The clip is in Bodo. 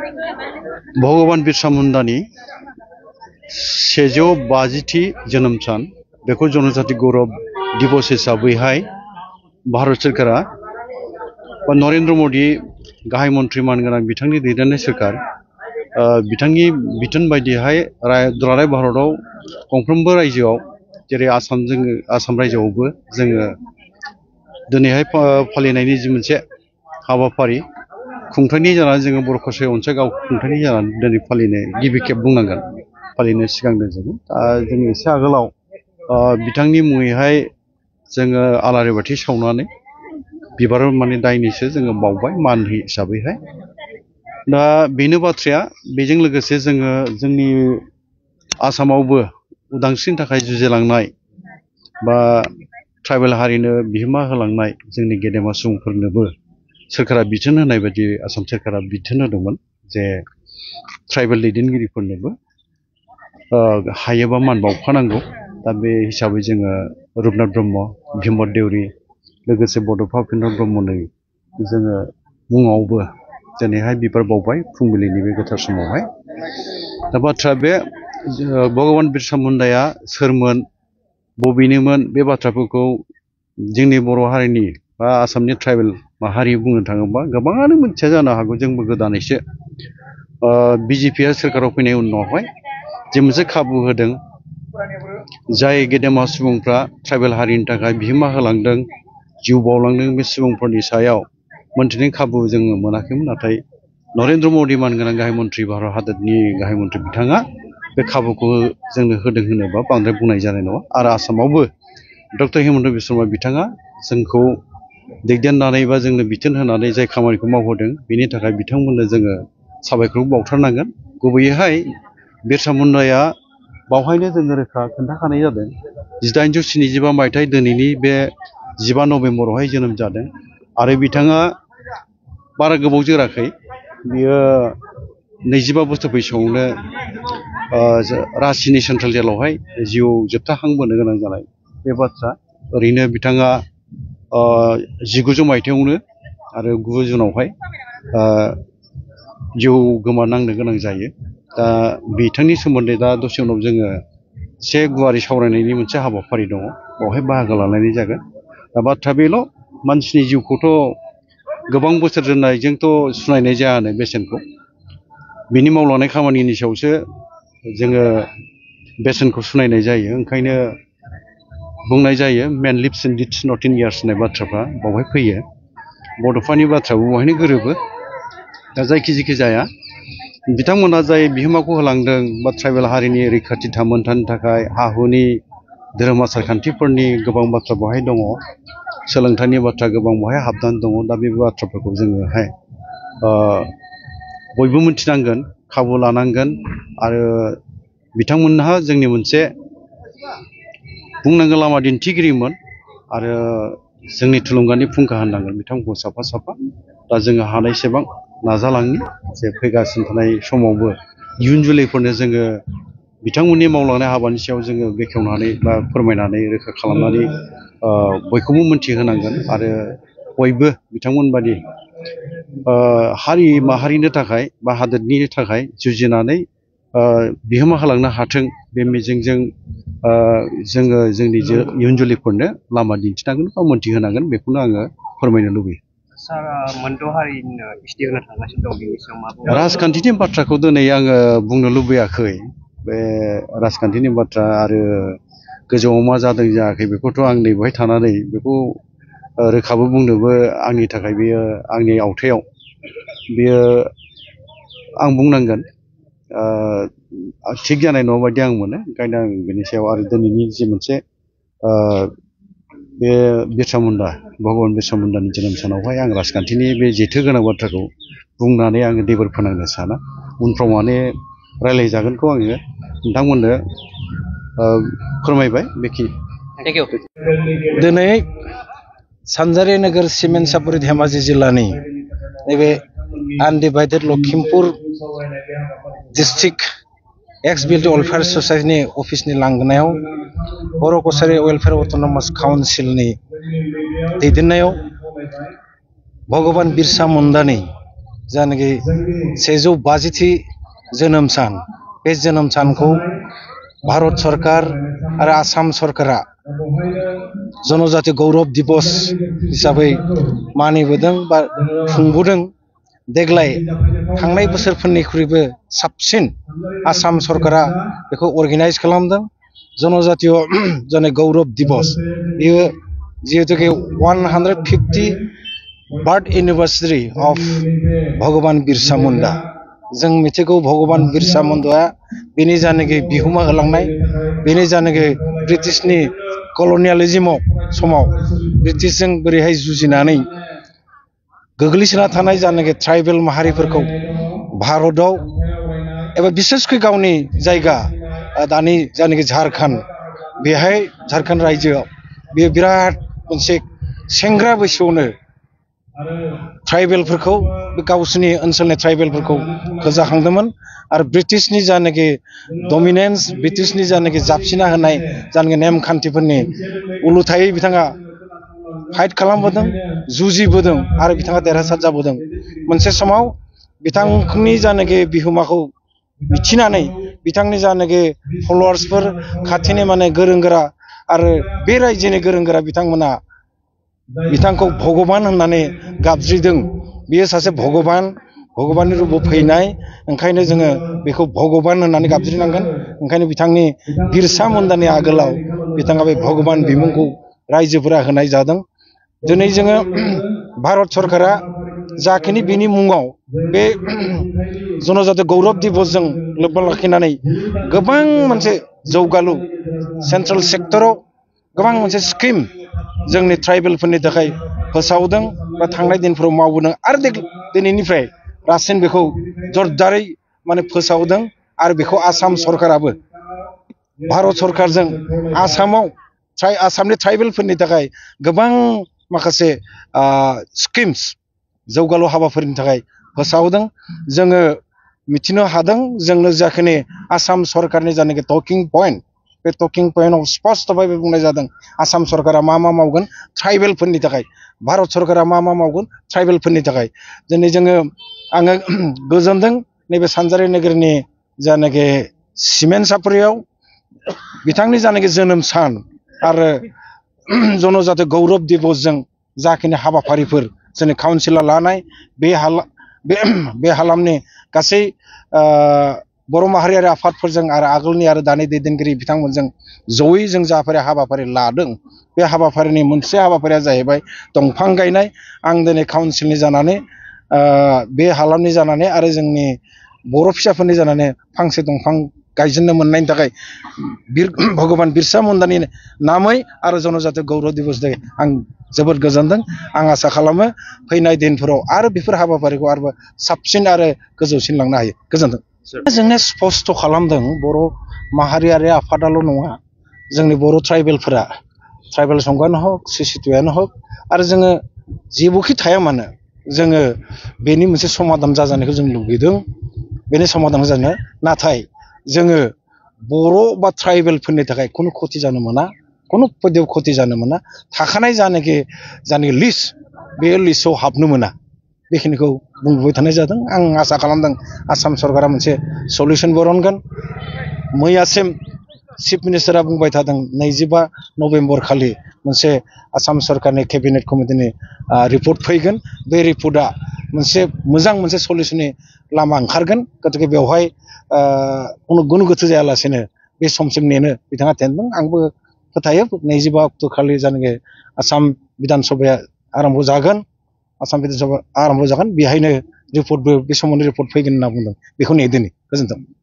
भगवान बिरसा मुंडानि 150थि जोनोम सान बेखौ जनजाति गौरब दिवस हिसाबैहाय भारत सरकारा बा नरेंद्र मोदी गाहाय मन्त्रि मानगोनां बिथांनि दैदेननाय सरकार बिथांनि बिथोन बायदिहाय दुलाराय भारताव गंफ्रोमबो रायजोआव जेरै आसाम रायजोआवबो जोङो दिनैहाय फालिनायनि जि मोनसे हाबाफारि खुंथायनि जानानै जोङो बर' खसाय अनसाय खुंथायनि जानानै दिनै फालिनो गिबि खेब बुंनांगोन फालिनो सिगांदों जोङो जों एसे आगोलाव बिथांनि मुङैहाय जोङो आलारि बाथि सावनानै बिबार माने दायनिसो जोङो बावबाय मान हिसाबैहाय दा बेनो बाथ्राया बेजों लोगोसे जोङो जोंनि आसामावबो उदांस्रिनि थाखाय जुजिलांनाय बा ट्राइबेल हारिनो बिहोमा होलांनाय जोंनि गेदेमा सुबुंफोरनोबो सरकारा बिथोन होनाय बायदि आसाम सरकारा बिथोन होदोंमोन जे ट्राइबेल दैदेनगिरिफोरनोबो हायोबा मान बावखानांगौ दा बे हिसाबै जोङो रुपनाथ ब्रह्म भीमद देउरि लोगोसे बड'फा उपेन्द्र ब्रह्मनो जोङो मुङावबो दिनैहाय बिबार बावबाय फुंबिलिनि बे गोथार समावहाय दा बाथ्रा बे भगवान बिरसा मुंडाया सोरमोन बबेनिमोन बे बाथ्राफोरखौ जोंनि बर' हारिनि बा आसामनि ट्राइबेल माहारि बुंनो थाङोबा गोबाङानो मिथिया जानो हागौ जोंबो गोदानैसो बिजेपिआ सोरखाराव फैनाय उनावहाय जे मोनसे खाबु होदों जाय गेदेमा सुबुंफ्रा ट्राइबेल हारिनि थाखाय बिहोमा होलांदों जिउ बावलांदों बे सुबुंफोरनि सायाव मोनथिनाय खाबु जोङो मोनाखैमोन नाथाय नरेंद्र मोदी मानगोनां गाहाय मन्त्रि भारत हादरनि गाहाय मन्त्रि बिथाङा बे खाबुखौ जोंनो होदों होनोबा बांद्राय बुंनाय जानाय नङा आरो आसामावबो डक्टर हिमन्त बिश्व शर्मा बिथाङा जोंखौ दैदेननानै बा जोंनो बिथोन होनानै जाय खामानिखौ मावहोदों बेनि थाखाय बिथांमोननो जोङो साबायखर बावथारनांगोन गुबैयैहाय बिरसा मुंडाया बावहायनो जोङो रोखा खोन्थाखानाय जादों 1875 मायथाइ दिनैनि बे 15 नभेम्बरावहाय जोनोम जादों आरो बिथाङा बारा गोबाव जोराखै बियो 25 बोसोर बैसोआवनो रांचीनि सेन्ट्रेल जेलावहाय जिउ जोबथाहांबोनो गोनां जानाय बे बाथ्रा ओरैनो बिथाङा 1900 मायथाइयावनो आरो 9 जुनावहाय जिउ गोमानांनो गोनां जायो दा बिथांनि सोमोन्दै दा दसे उनाव जोङो एसे गुवारै सावरायनायनि मोनसे हाबाफारि दङ बावहाय बाहागो लानाय जागोन दा बाथ्रा बेल' मानसिनि जिउखौथ' गोबां बोसोर दोननायजोंथ' सुनायनाय जायानो बेसेनखौ बिनि मावलांनाय खामानिनि सायावसो जोङो बेसेनखौ सुनायनाय जायो ओंखायनो बुंनाय जायो मेन lives in डिड्स not in years होननाय बाथ्राफ्रा बावहाय फैयो बड'फानि बाथ्राबो बावहायनो गोरोबो दा जायखि जाया बिथांमोना जाय बिहोमाखौ होलांदों बा ट्राइबेल हारिनि रैखाथि थामोनथानि थाखाय हा हुनि धोरोम आसार खान्थिफोरनि गोबां बाथ्रा बेवहाय दङ सोलोंथाइनि बाथ्रा गोबां बेवहाय हाबनानै दङ दा बे बाथ्राफोरखौ जोङोहाय बयबो मिथिनांगोन खाबु लानांगोन आरो बिथांमोनहा जोंनि मोनसे बुंनांगोन लामा दिन्थिगिरिमोन आरो जोंनि थुलुंगानि फुंखा होननांगोन बिथांमोनखौ साफा दा जोङो हानायसेबां नाजालांनि जे फैगासिनो थानाय समावबो इयुन जोलैफोरनो जोङो बिथांमोननि मावलांनाय हाबानि सायाव जोङो बेखेवनानै बा फोरमायनानै रोखा खालामनानै बयखौबो मोनथिहोनांगोन आरो बयबो बिथांमोनबादि हारि माहारिनि थाखाय बा हादोरनि थाखाय जुजिनानै बिहोमा होलांनो हाथों बे मिजिंजों जोङो जोंनि इयुन जोलैफोरनो लामा दिन्थिनांगोन बा मोनथिहोनांगोन बेखौनो आङो फोरमायनो लुबैयो राजखान्थिनि बाथ्राखौ दिनै आङो बुंनो लुबैयाखै बे राजखान्थिनि बाथ्रा आरो गोजौआव मा जादों जायाखै बेखौथ' आं नैबेहाय थानानै बेखौ रोखाबो बुंनोबो आंनि थाखाय बेयो आंनि आवथायाव बेयो आं बुंनांगोन थिग जानाय नङा बायदि आं मोनो ओंखायनो आं बेनि सायाव आरो दिनैनि जि मोनसे बे बिरसा मुंडा भगवान बिरसा मुंडानि जोनोम सानावहाय आं राजखान्थिनि बे जेथो गोनां बाथ्राखौ बुंनानै आङो दैबर फोनांनो साना उनफ्राव माने रायज्लायजागोनखौ आङो नोंथांमोननो फोरमायबाय बेखिनि दिनै सानजारि नोगोर सिमेन्ट सापरि धेमाजि जिल्लानि नैबे आनडिभाइडेड लखिमपुर डिस्ट्रिक्ट एक्स बिएलटि वेलफेयार ससाइटिनि अफिसनि लांगोनायाव बर' कसारि वेलफेयार अट'नमास काउन्सिलनि दैदेननायाव भगवान बिरसा मुंडानि जायनाखि 150थि जोनोम सान बे जोनोम सानखौ भारत सरकार आरो आसाम सरकारा जनजाति गौरब दिवस हिसाबै मानिबोदों बा खुंबोदों। देग्लाय थांनाय बोसोरफोरनिख्रुइबो साबसिन आसाम सरकारा बेखौ अर्गेनाइज खालामदों। जनजातीय जाने गौरब दिवस बेयो जिहेतुके 150 बार्थ एनिभार्सारि अफ भगवान बिरसा मुंडा। जों मिथिगौ भगवान बिरसा मुंडाया बेनि जानाखि बिहोमा होलांनाय, बेनि जानाखि ब्रिटिशनि कलनियालिज्माव समाव ब्रिटिशजों बोरैहाय जुजिनानै गोग्लैसोना थानाय जानाखि ट्राइबेल माहारिफोरखौ भारताव एबा बिसेसकै गावनि जायगा दानि जानाखि झारखंड, बेहाय झारखंड रायजोआव बेयो बिराद मोनसे सेंग्रा बैसोआवनो ट्राइबेलफोरखौ गावसोरनि ओनसोलनि ट्राइबेलफोरखौ फोजाखांदोंमोन आरो ब्रिटिशनि जानाखि डमिनेन्स, ब्रिटिशनि जानाखि जाबसिना होनाय जानाखि नेमखान्थिफोरनि उलुथायै बिथाङा फाइट खालामबोदों, जुजिबोदों आरो बिथाङा देरहासार जाबोदों। मोनसे समाव बिथांनि जानाखि बिहोमाखौ मिथिनानै बिथांनि जानाखि फलोवार्सफोर, खाथिनि माने गोरों गोरा आरो बे रायजोनि गोरों गोरा बिथांमोना बिथांखौ भगबान होननानै गाबज्रिदों। बियो सासे भगबाननि रूपाव फैनाय, ओंखायनो जोङो बेखौ भगबान होननानै गाबज्रिनांगोन। ओंखायनो बिथांनि बिरसा मुंडानि आगोलाव बिथाङा बे भगबान बिमुंखौ रायजोफोरा होनाय जादों। दिनै जोङो भारत सरकारा जाखिनि बिनि मुङाव बे जनजाति गौरब दिवसजों लोब्बा लाखिनानै गोबां मोनसे जौगालु सेन्ट्रेल सेक्टराव गोबां मोनसे स्किम जोंनि ट्राइबेलफोरनि थाखाय फोसावदों बा थांनाय दिनफोराव मावबोदों आरो दिनैनिफ्राय रासिन बेखौ जरदारै माने फोसावदों। आरो बेखौ आसाम सरकाराबो भारत सरकारजों आसामनि ट्राइबेलफोरनि थाखाय गोबां माखासे स्किम्स जौगालु हाबाफोरनि थाखाय फोसावदों। जोङो मिथिनो हादों, जोंनो जाखिनि आसाम सरकारनि जानाखि टकिं पइन्ट, बे टकिं पइन्टआव स्पस्ट भाबै बुंनाय जादों आसाम सरकारा मा मा मावगोन ट्राइबेलफोरनि थाखाय, भारत सरकारा मा मा मावगोन ट्राइबेलफोरनि थाखाय। दिनै आङो गोजोनदों नैबे सानजारि नोगोरनि जानाखि सिमेन्ट सापरियाव बिथांनि जानाखि जोनोम सान आरो जनजाति गौरब दिवसजों जाखिनि हाबाफारिफोर जोंनि काउन्सिला लानाय, बे हालामनि गासै बर' माहारियारि आफादफोरजों आरो आगोलनि आरो दानि दैदेनगिरि बिथांमोनजों जयै जों जाफोर हाबाफारि लादों। बे हाबाफारिनि मोनसे हाबाफारिया जाहैबाय दंफां गायनाय। आं दिनै काउन्सिलनि जानानै बे हालामनि जानानै आरो जोंनि बर' फिसाफोरनि जानानै फांसे दंफां गायजेननो मोननायनि थाखाय भगबान बिरसा मुंडानि नामै आरो जनजाति गौरब दिवस दे आं जोबोद गोजोनदों। आं आसा खालामो फैनाय दिनफोराव आरो बेफोर हाबाफारिखौ आरोबाव साबसिन आरो गोजौसिन लांनो हायो। गोजोनथों। जोंनो स्पस्ट खालामदों बर' माहारियारि आफादाल' नङा, जोंनि बर' ट्राइबेलफोरा, ट्राइबेल संघानो हक, CC2यानो हक, आरो जोङो जेबोखि थाया मानो जोङो बेनि मोनसे समाधान जाजानायखौ जों लुबैदों। बेनि समाधान जानो, नाथाय जोङो बर' बा ट्राइबेलफोरनि थाखाय खुनु खथि जानो मोना, खुनु पद्यव खथि जानो मोना। थाखानाय जानाखि लिस्ट, बे लिस्टआव हाबनो मोना, बेखिनिखौ बुंबोबाय थानाय जादों। आं आसा खालामदों आसाम सरकारा मोनसे सलिउसन बरनगोन। मैयासिम चिफ मिनिस्टारा बुंबाय थादों 25 नभेम्बर खालि मोनसे आसाम सरकारनि केबिनेट कमिटिनि रिपर्ट फैगोन। बे रिपर्टआ मोनसे मोजां मोनसे सलिउसननि लामा ओंखारगोन। गतिके बेवहाय गुनु गोथो जायालासेनो बे समसिम नेनो बिथाङा थिनदों। आंबो फोथायो 25 अक्ट' खालि जानाखि आसाम बिधान सभाया आरम्भ जागोन, बेहायनो रिपर्टबो बे समावनो रिपर्ट फैगोन होनना बुंदों। बेखौ नेदोनि। गोजोन्थों।